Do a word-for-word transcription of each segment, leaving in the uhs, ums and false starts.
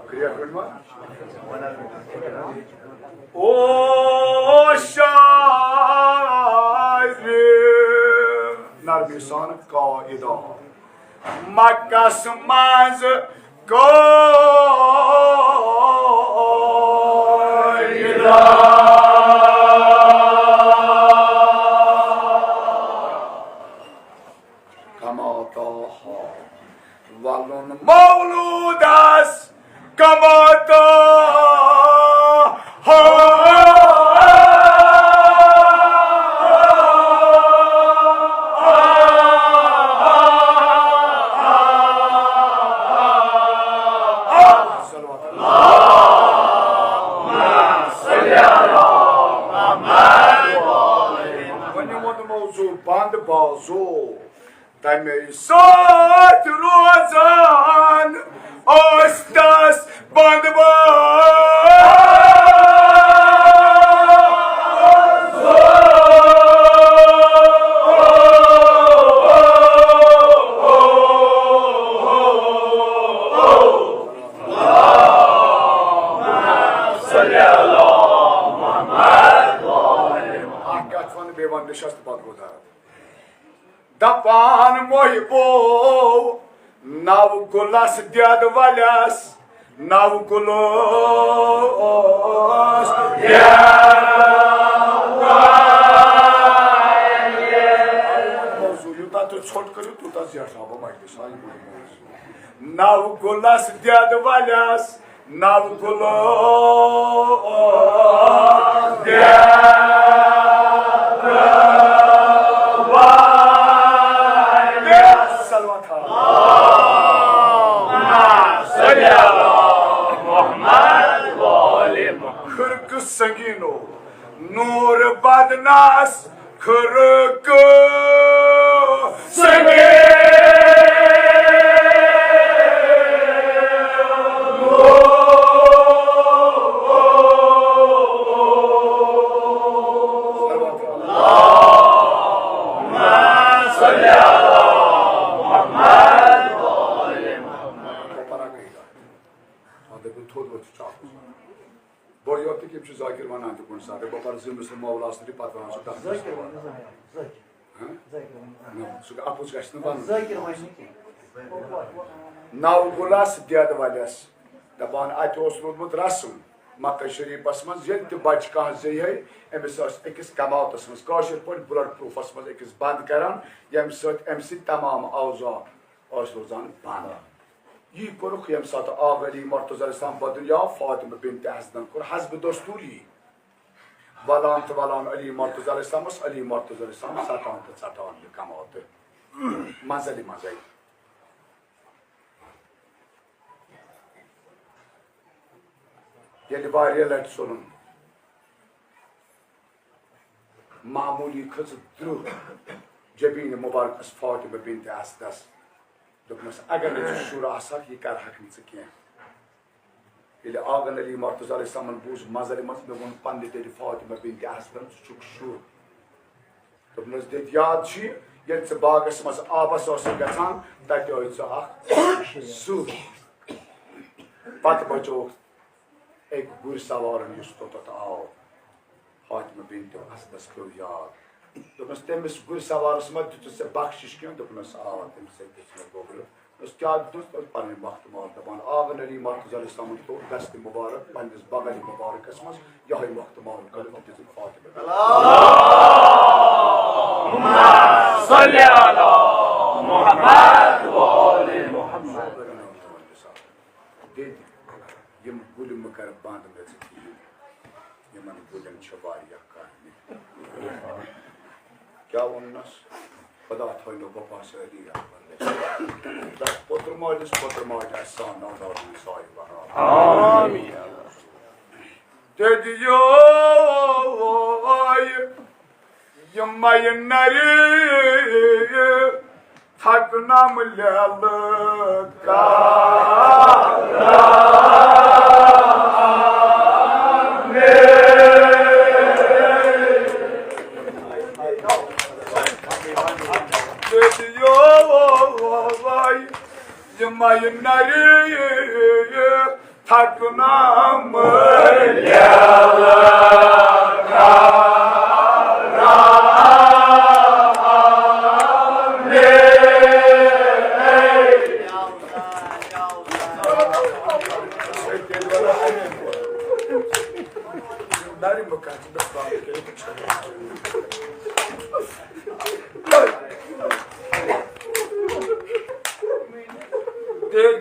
کرٛیکھ ؤنۍ ما؟ او شاعر نرمی سان قٲیدہ، مکس منٛز قٲیدہ۔ کما طه، ولُن مولودس کما طه۔ وۄنۍ ووٚن موضوع بند بازو۔ تَمے سۭتۍ روزان ٲسۍ تَس بنٛد بنٛد۔ اَکھ کَتھ وَنہٕ بیٚیہِ وَنہٕ نِشَس تہٕ پَتہٕ گوٚو دَرد۔ دپان محبو، نو گُلس دٮ۪د ولس، نو گُلس دٮ۪د۔ موضوع یوٗتاہ تُہۍ ژھوٚٹ کٔرِو، تیوٗتاہ زیٹھراو بہٕ مجلس۔ نو گُلس دٮ۪د ولس، نو گُلس دٮ۪د ول۔ صلوات۔ خرقہٕ سنگینو، نور بدنس خرقہٕ سنگین۔ بہٕ یوت تہِ کہِ یِم چھِ ذاکر وَنان تہِ کُنہِ ساتہٕ، بہٕ پَرٕ زٕ مِصرٕ مولاہَس نِش، پَتہٕ وَنان چھُ تَتھ مِصرٕ وَنان۔ ہاں؟ نہ، سُہ اَپُز گژھِ نہٕ وَنُن۔ نَو گُلَس دٮ۪د وَلٮ۪س، دَپان اَتہِ اوس روٗدمُت رسم مکہ شریٖفَس منٛز، ییٚلہِ تہِ بَچہٕ کانٛہہ زیٚیہِ ہے، أمِس ٲسۍ أکِس کماوتَس منٛز، کٲشِر پٲٹھۍ بُلڈ پروٗفَس منٛز أکِس بنٛد کَران، ییٚمہِ سۭتۍ أمۍ سٕنٛدۍ تمام اوضاع ٲسۍ روزان بنٛد۔ یی کوٚرُکھ ییٚمہِ ساتہٕ آو علی مرتضی علیہ السلام بدُنیا، فاطمہ بنت اسدن کوٚر حسب دستوٗری ولان تہٕ ولان علی مرتضی علیہ السلامس، علی مرتضی علیہ السلام ژٹان تہٕ ژٹان یہِ کماو تہٕ منزلہِ منزے۔ ییٚلہِ واریاہ لٹہِ ژوٚلُن، معموٗلی کھٔژ درٛوٚگ جبیٖن مُبارکَس فاطمہ بِنتِ اسدَس۔ دوٚپنَس، "اگر نہٕ ژٕ شُر آسہٕ ہَکھ، یہِ کَرٕ ہَکھ نہٕ ژٕ کینٛہہ۔" ییٚلہِ آنگن علی مرتضی علیہ السلامَن بوٗز منظرِ منٛز، مےٚ ووٚن پنٛنہِ دٮ۪دِ فاطمہ بِنتِ اسدَن، "ژٕ چھُکھ شُر۔" دوٚپنَس، "دٮ۪دِ، یاد چھُ یہِ، ییٚلہِ ژٕ باغَس منٛز آبَس ٲسٕکھ گژھان، تَتہِ ٲے ژٕ اَکھ زُو۔ پَتہٕ بَچووُکھ أکۍ گُرۍ سوارن، یُس توٚتتھ آو، فاطمہ بنت اسدس پیوٚو یاد۔ دوٚپنس، "تٔمِس گُرۍ سوارس ما دِتُتھ ژےٚ بخشش کینٛہہ؟" دوٚپنس، "آ، تٔمِس ہے دِژ مےٚ گوٚبرٕ۔" دوٚپنس، "کیٛاہ دِتُس؟" دوٚپنس، "پنٕنۍ مۄختہٕ مال۔" دپان، آنگن علی مرتضی علیہ السلامن توٚر دستِ مبارک پننِس بغلِ مبارکس منٛز، یہے مۄختہٕ مال کٔڑِتھ تہٕ دِژٕن فاطمہ۔ صلی علی محمد و آل محمد۔ دِتۍ۔ یِم گُلۍ مہٕ کر بنٛد مےٚ ژٕ کِہیٖنۍ۔ یِمن گُلٮ۪ن چھِ واریاہ کامہِ۔ کیٛاہ ووٚننس؟ خدا تھٲینو وفا سٲری رحمت۔ تتھ پوٚتُر مٲلِس پوٚتُر ماجہِ آسہِ سان ناو ناو سایہِ بہار۔ آمین۔ تیٚلہِ یوے یِمے نرِ تھکنم لیلہٕ کانہِ۔ تیٚلہِ یوے یِمے نرِ تھکنام یلا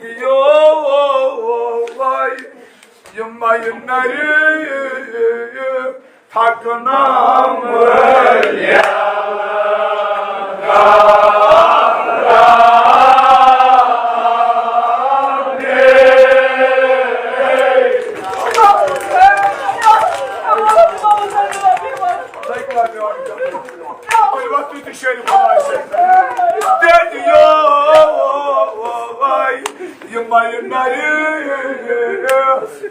دِیو وَے یِمَے نَرِ تھکنام یلا یِمَے نَرِ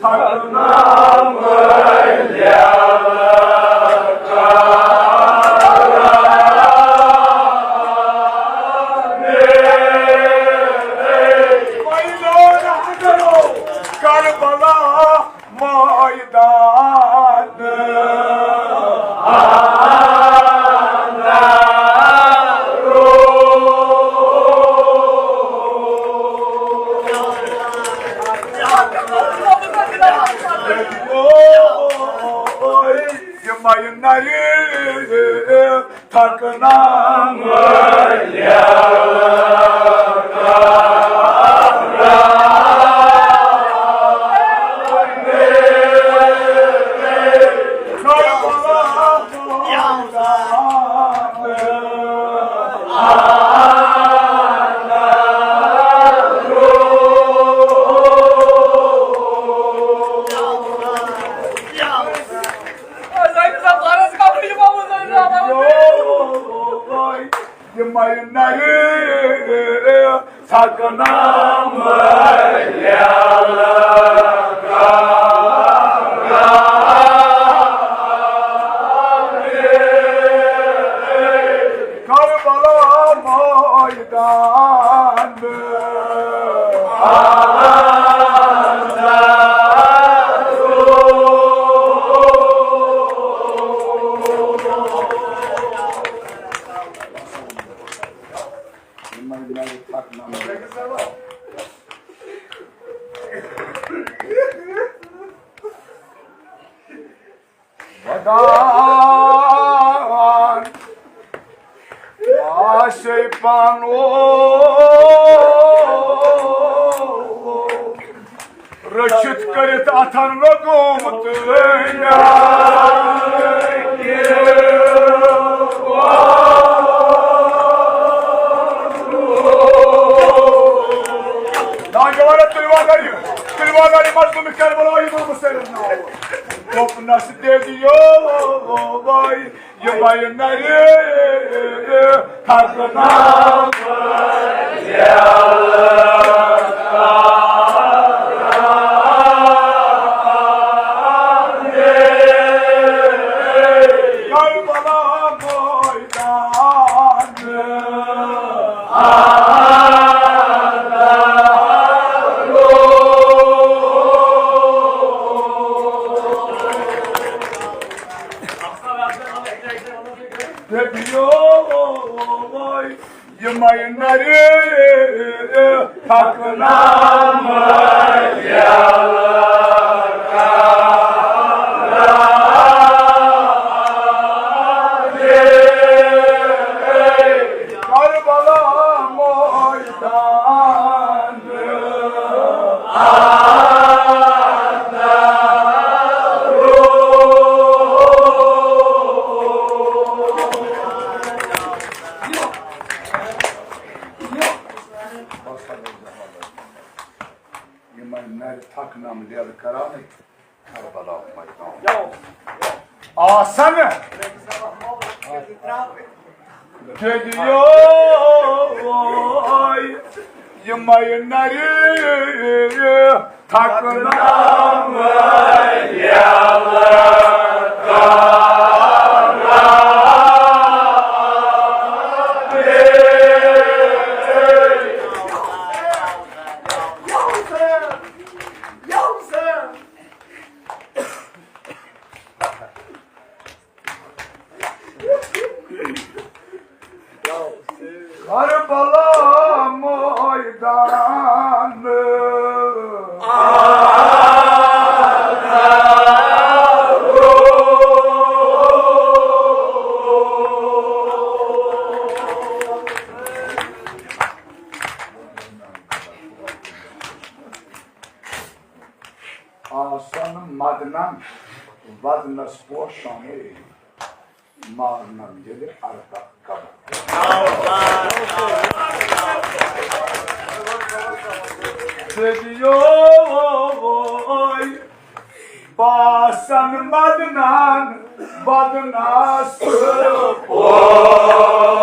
تھکنام یلا کربلا میدان۔ یِمَے نَرِ تھکنام یلا یِمَے نَرِ تھکنام یلا کربلا میدان۔ ودان آسے پانو رٔچھِتھ کٔرِتھ اتھن لوٚگمُت۔ نوجوانو، تُلِو حظ یہِ، تُلِو حظ یہِ مظلوم کربلا، یہِ گوٚو مُسلم ناو۔ دوٚپنس دے دِیو وَے یِمَے نَرِ تھکنام یلا کربلا میدان۔ یِمَے نَرِ تھکنام یلا کربلا میدان۔ یِمَے نَرِ تھکنام یلا کربلا میدان۔ آسن دِیو یِمَے نَرِ تھکنام یلا Yavuzum. Karbala meydanı. آسن مدنن ودنس پوشان، مارنم ییٚلہِ ارداہ قبر۔ دٔدیوے باسن مدنن ودنس پوشان۔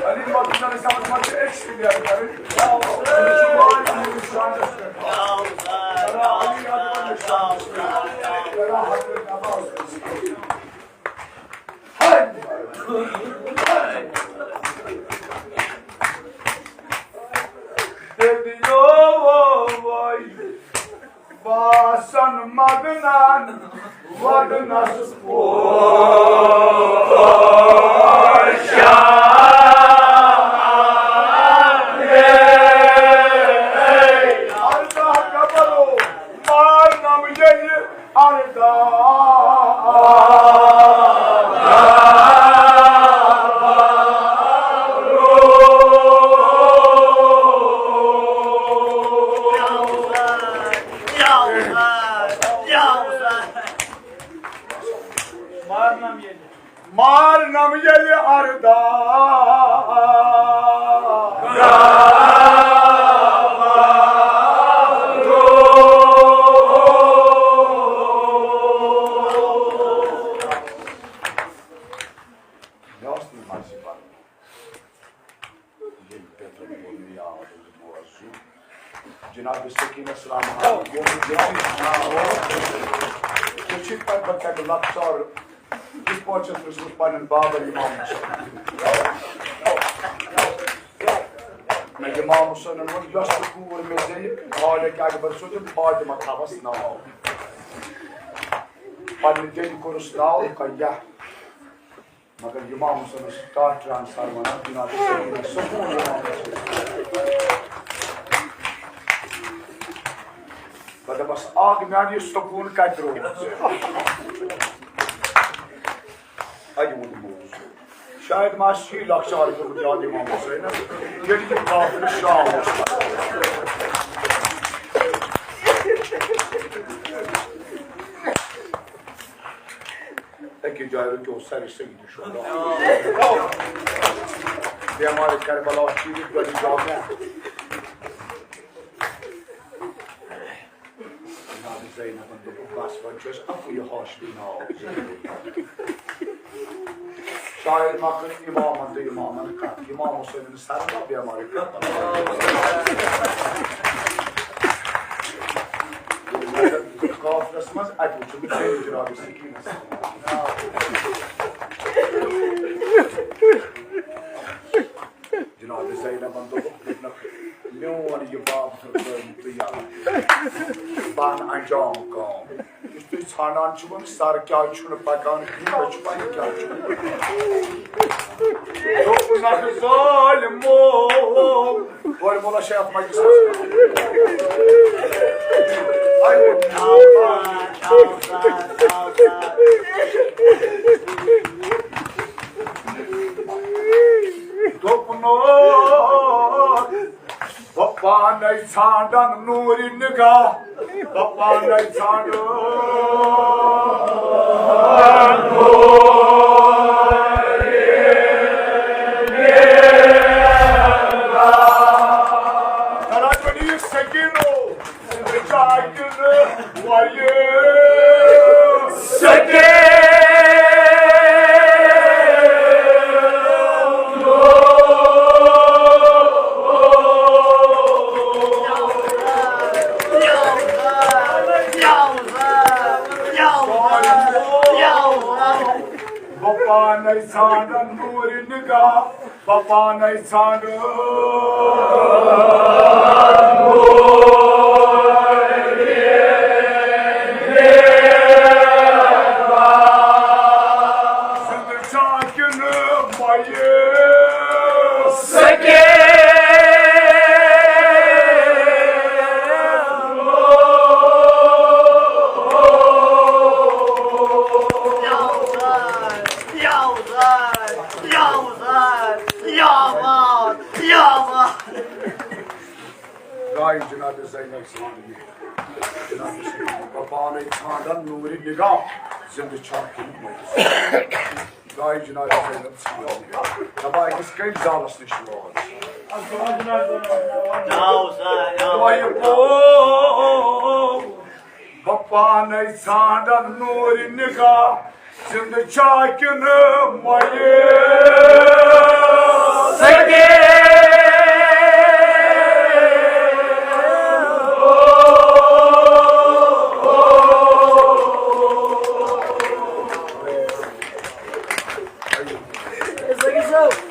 علی مقبول علیہ السلام، ما چھِ أکِس کِلیَر کَرٕنۍ؟ أمِس چھُ واریاہ أمِس شانَس پٮ۪ٹھ۔ کرا علی اکبر نِشانَس پٮ۪ٹھ۔ کرا حضرت عباس۔ دٔدیوے باسن مدنن ودنس پوشان۔ ارداہ قبرو مارنم ییٚلہِ ارداہ۔ مارنم ییٚلہِ۔ مارنم ییٚلہِ ارداہ۔ مےٚ اوس نہٕ مَزٕ پَرُن۔ ییٚمہِ پٮ۪ٹھ ووٚن مےٚ یاد اوس موضوع۔ جناب سکینہ سلام علیکم۔ یِم جناب، ژےٚ چھُے پتہ بہٕ کَتہِ لۄکچار کِتھ پٲٹھۍ چھُس وٕچھمُت پنٕنٮ۪ن بابن امام حسین۔ مےٚ امام حسینن ووٚن، یۄس تہِ کوٗر مےٚ زٮ۪وِ، خالق اکبر سُنٛد فاطمہ تھاوس ناو۔ پننہِ دٮ۪دِ کوٚرُس ناو رُقیہ۔ مگر امام حسینس چھِ ٹاٹھ ٹرانسفر ونان، جناب سکینہ سکون امام حسین۔ بہٕ دپس، اکھ میانہِ یہِ سکون کتہِ روٗد ژےٚ؟ اَتہِ ووٚن موضوع۔ شاید ما آسہِ یہِ لۄکچار گوٚمُت یاد امام حسینس، ییٚلہِ یہِ قافلہٕ شام اوس کران۔ أکِس جایہِ رُکیو سرِ سید شہدا۔ بیمارِ کربلا چیٖرِتھ گۄڈٕ جامع۔ جناب زینبن دوٚپُکھ، بس وۄنۍ چھُ اَسہِ اَکُے یہِ ہاشمی ناو۔ شاید ما کٔر امامن تہٕ امامن کتھ، امام حسینن سربا بیمارِ کربلا۔ قافلس منٛز اَتہِ وُچھُن جناب سکینس۔ جناب زینبن دوٚپُکھ، دوٚپنکھ، میون یہِ باب تہٕ تیار۔ بہٕ انہٕ انجام کٲم۔ یُس تُہۍ ژھانڈان چھِو، سر کیٛازِ چھُنہٕ پکان کِہیٖنۍ، تۄہہِ چھُ پَیی کیٛازِ چھُنہٕ پکان۔ دوٚپنکھ، ظٲلمو۔ گۄڈٕ مولا شیخ مجلس منٛز۔ دوٚپنو، بہٕ پانے ژھانڈن نوٗرِ نگاہ، بہٕ پانے ژھانڈن۔ کران ؤنِو سکیٖنو۔ پانے ژھانڈن نوٗرِ نگاہ، بہٕ پانے ژھانڈٕ۔ زندٕ چھا کِنہٕ مَیہِ؟ سکے۔ یا مار، یا مار۔ راے جناب زینب سلام۔ جناب زینب، بہٕ پانے ژھانڈن نوٗرِ نگاہ، زندٕ چھا کِنہٕ مَیہِ؟ راے جناب زینب سلام۔ دپان أکِس کٔمۍ زالس نِش وٲژ۔ ناو سا، ناو۔ تۄہہِ گوٚو بہٕ پانے ژھانڈن نوٗرِ نگاہ، زندٕ چھا کِنہٕ مَیہِ؟ سکے۔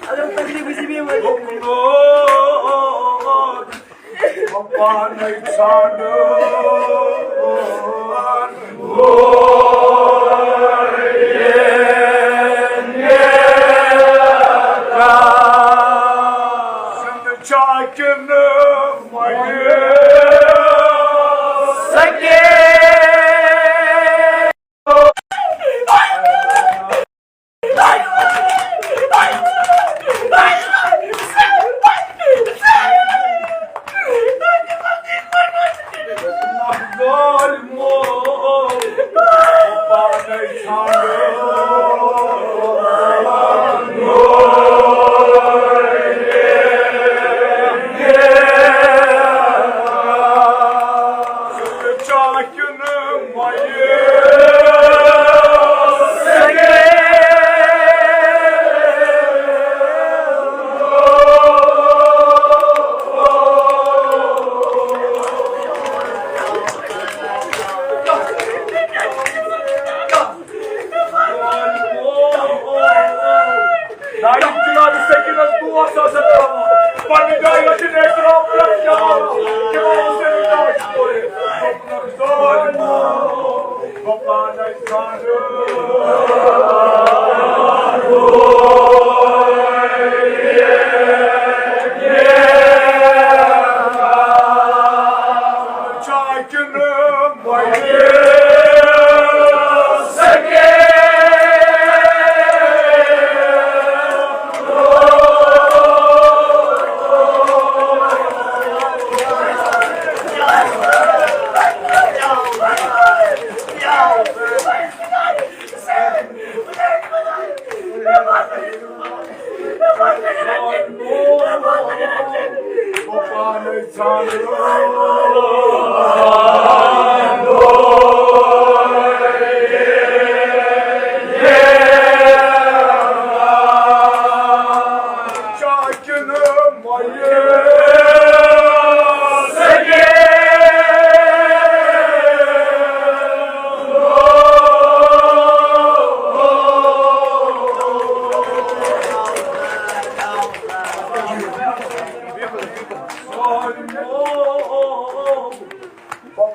اگر تقریبی سی بھی پانے ژھانڈن۔ زندٕ چھا کِنہٕ مَیہِ؟ سکے۔ دایہِ جناب سکینس دعا سا سا تھاوان۔ پننہِ جایہِ ٲسِن احترام پرٛٮ۪تھ جماعت۔ امام حسین جایہِ چھُ پوٚرمُت۔ دوٚپنَکھ ظٲلمو، بہٕ پانَے ژھانٛڈٕ۔ چھا کِنہٕ مۄیہِ سکے؟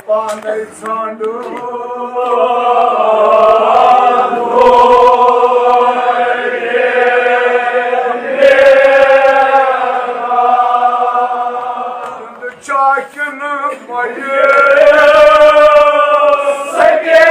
پانے ژھانٛڈٕ۔ چاکن مۄیہِ سکے۔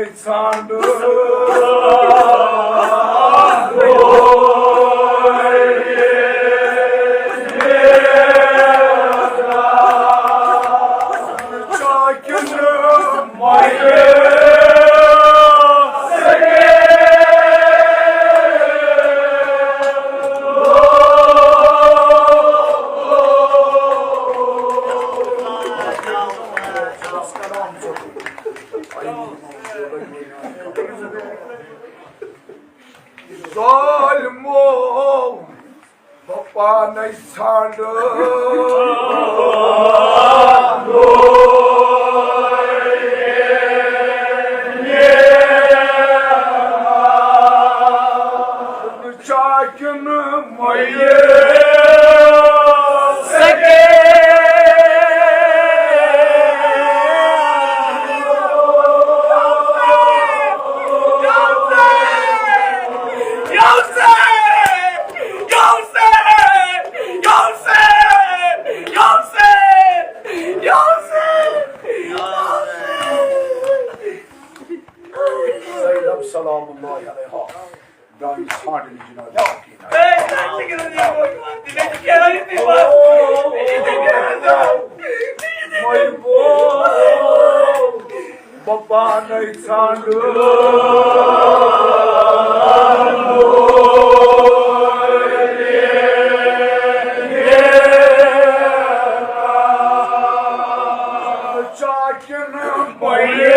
ژھانٛڈ۔ چاکن مۄیہِ۔ ظالمو، بہٕ پانے ژھانڈٕ۔ چاکن مۄیہِ۔ زینب سلام اللہ علیہا۔ درٛاے ژھانٛڈنہِ جناب سکینہ۔ بہٕ پانے ژھانٛڈٕ۔ چاکن مۄیہِ۔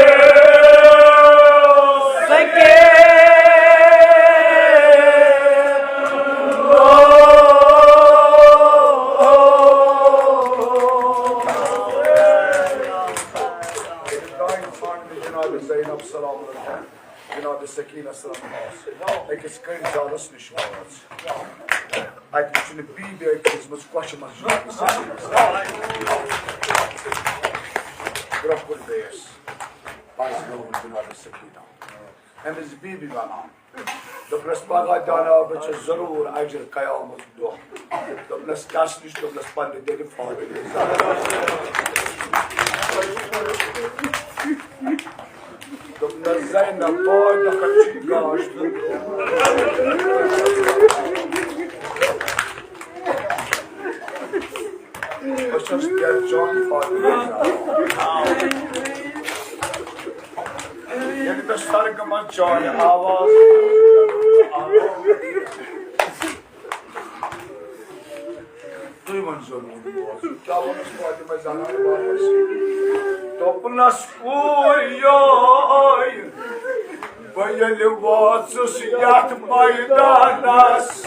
جناب زینب سلام اللہ، جناب سکینہ سلام اللہ، أکِس کٔنۍ زالس نِش وٲژ۔ اتہِ وٕچھِ نہٕ بی بی أکِس منٛز کۄچھِ منٛز جناب سکینہ سلام۔ برٛونٛہہ کُن بیٚیِس پرزنٲوٕن جناب سکینہ۔ أمِس بی بی ونان۔ دوٚپنَس، "پگاہ دیٛاناو بہٕ ژےٚ ضروٗر اجر قیامت دۄہ۔" دوٚپنَس، "کَس نِش؟" دوٚپنَس، "پننہِ دِلہِ فاطمہ۔" دوٚپنَس، "زینب، پانٛژھ دۄہ چھُے گاش دیُن۔" بہٕ چھَس دِل چون فاطمہ۔ ییٚلہِ مےٚ سرگمس چانہِ آواز، تُہۍ ؤنۍزیو نہٕ وۄنۍ بوزُن۔ کیٛاہ ووٚنُس فاطمہ زہرا واپس؟ دوٚپنس، اوٗرۍ یور بہٕ ییٚلہِ وٲژٕس یتھ میدانس۔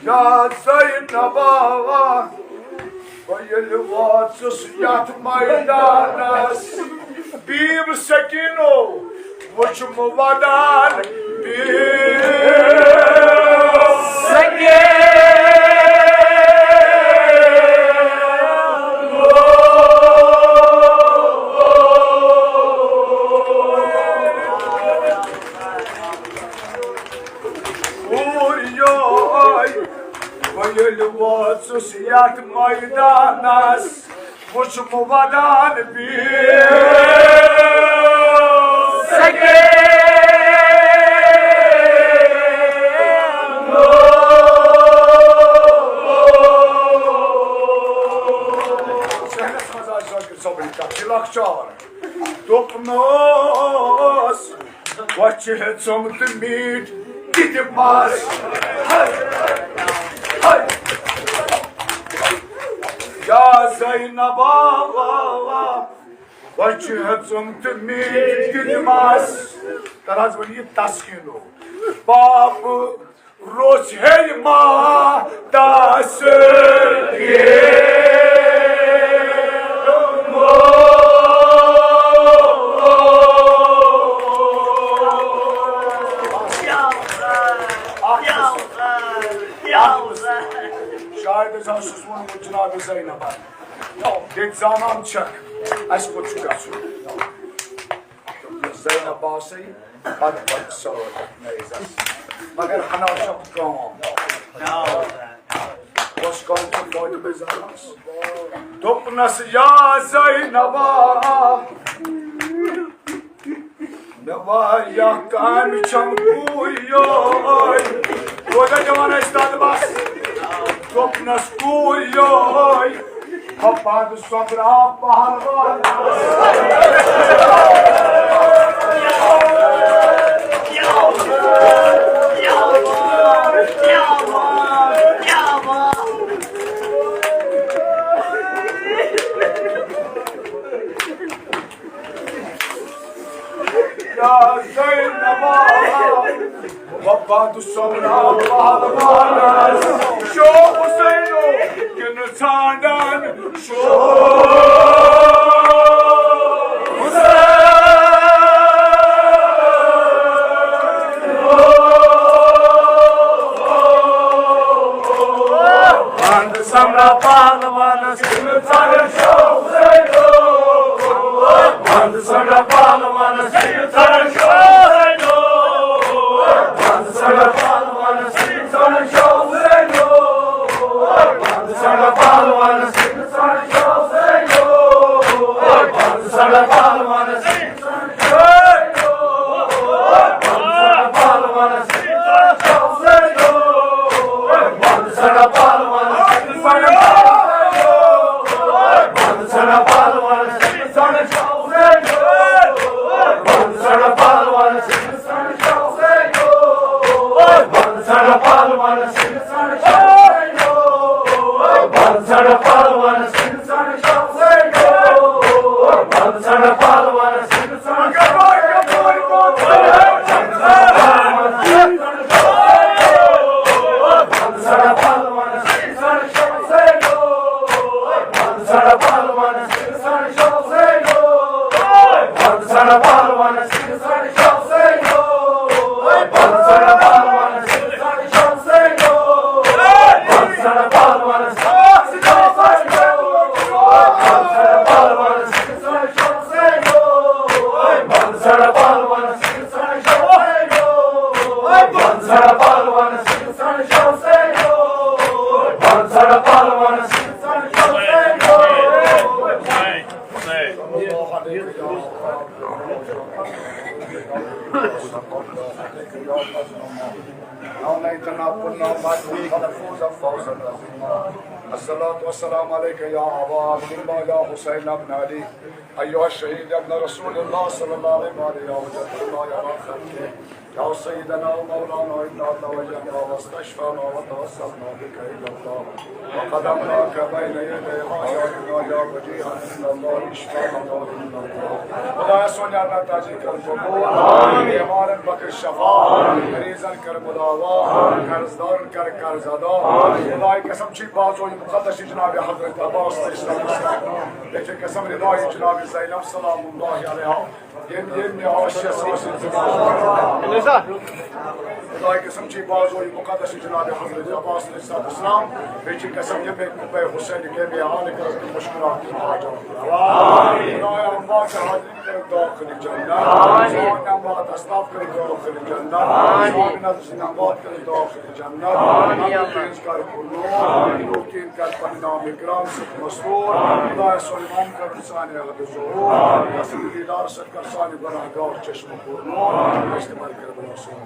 یا زینبا، بہٕ ییٚلہِ وٲژٕس یتھ میدانس، بیٖب سکیٖنو وُچھُم ودان بیٖب سکیٖنو۔ اوٗرۍ یور بہٕ ییٚلہِ وٲژٕس یتھ میدانس، وُچھُم ودان بیٖب سکیٖنو۔ ذہنس منٛز آسہِ ذٲکر صٲبٕنۍ کتھ، یہِ لۄکچار۔ دوٚپنس، "وۄنۍ چھِ ہیٚژٕم تہٕ میٖٹھۍ تہِ دِمس۔ ہے، ہے۔ یا زینبا، وا، وا۔ وۄنۍ چھِ ہیٚژٕم تہٕ میٖٹھۍ تہِ دِمس۔" تَلہٕ حظ وۄنۍ یہِ تسکیٖنو۔ پاپہٕ روٚژھ ہیٚلہِ ماتس۔ شاید حظ اوسُس ووٚنمُت جناب زینبن، دِتھ زانان چھکھ، اَسہِ کوٚت چھُ گژھُن؟ زینب آسے پتہٕ پتہٕ سۭتۍ نیزس۔ مگر ہنا چھم کٲم۔ اوس کٲم کُن وٲتۍ مٕتۍ زَنَس۔ دوٚپنَس، یا زینبا، مےٚ واریاہ کامہِ چھم کوٗرِ یوے۔ روزا جوان ٲسۍ تَتھ بَس۔ دوٚپنَس، کوٗرِ یوے۔ وفاد صبرا پہلوان۔ یا زینبا، وفاد صبرا پہلوانس، شو حسینو کِنہٕ ژھانڈان شو حسین۔ وفاد صبرا پہلوانس، کِنہٕ ژھانڈان شو حسینو۔ وفاد صبرا پہلوانس، کِنہٕ ژھانڈان شو حسینو۔ وفاد صبرا پہلوانس، کِنہٕ ژھانڈان شو حسینو۔ وفاد صبرا پہلوانس، کِنہٕ ژھانڈان شو حسینو۔ وفاد صبرا پہلوانس، الصلاة والسلام عليك يا أبا عبد الله يا حسين بن علي، أيها الشهيد يا ابن رسول الله صلى الله عليه وآله وسلم، يا أبا خلقه، يا سيدنا ومولانا، إنا توجهنا واستشفعنا وتوسلنا بك إلى الله، وقدمناك بين يدي حاجاتنا يا وجيها عند الله، اشفع لنا عند الله. خدایا سون یارنا تاجی کر قبول، بیمارن بخش شفا، مریضن کر مداوا، قرضدارن کر قرض ادا۔ خدای قسم چھی بازو مقدس جناب حضرت عباس علیہ السلام، بیٚیہِ چھِ قسم ردای جناب زینب سلام اللہ علیہا۔ یم، یم مےٚ آسہِ یژھ ٲسِتھ۔ خدای قسم چھی بازو مقدس جناب حضرت عباس علیہ السلام۔ بیٚیہِ چھِ قسم ییٚمہِ قبے حسین قبے آل کرم تہٕ مشکلات تہٕ حاجات۔ خدایا، ہم پاک حاضرین کر داخل جنت۔ سون اموات اسلاف کر داخل جنت۔ سون نذر سنوات کر داخل جنت۔ آمین۔ کر قبول۔ لوکین کر پننام اکرام سۭتۍ مسرور۔ خدایا، سون امام کر سانہِ حد ظہور۔ رسول دیدار سۭتۍ کر سانہِ گناہگار چشم پورنور۔ استعمال کر بنا سون۔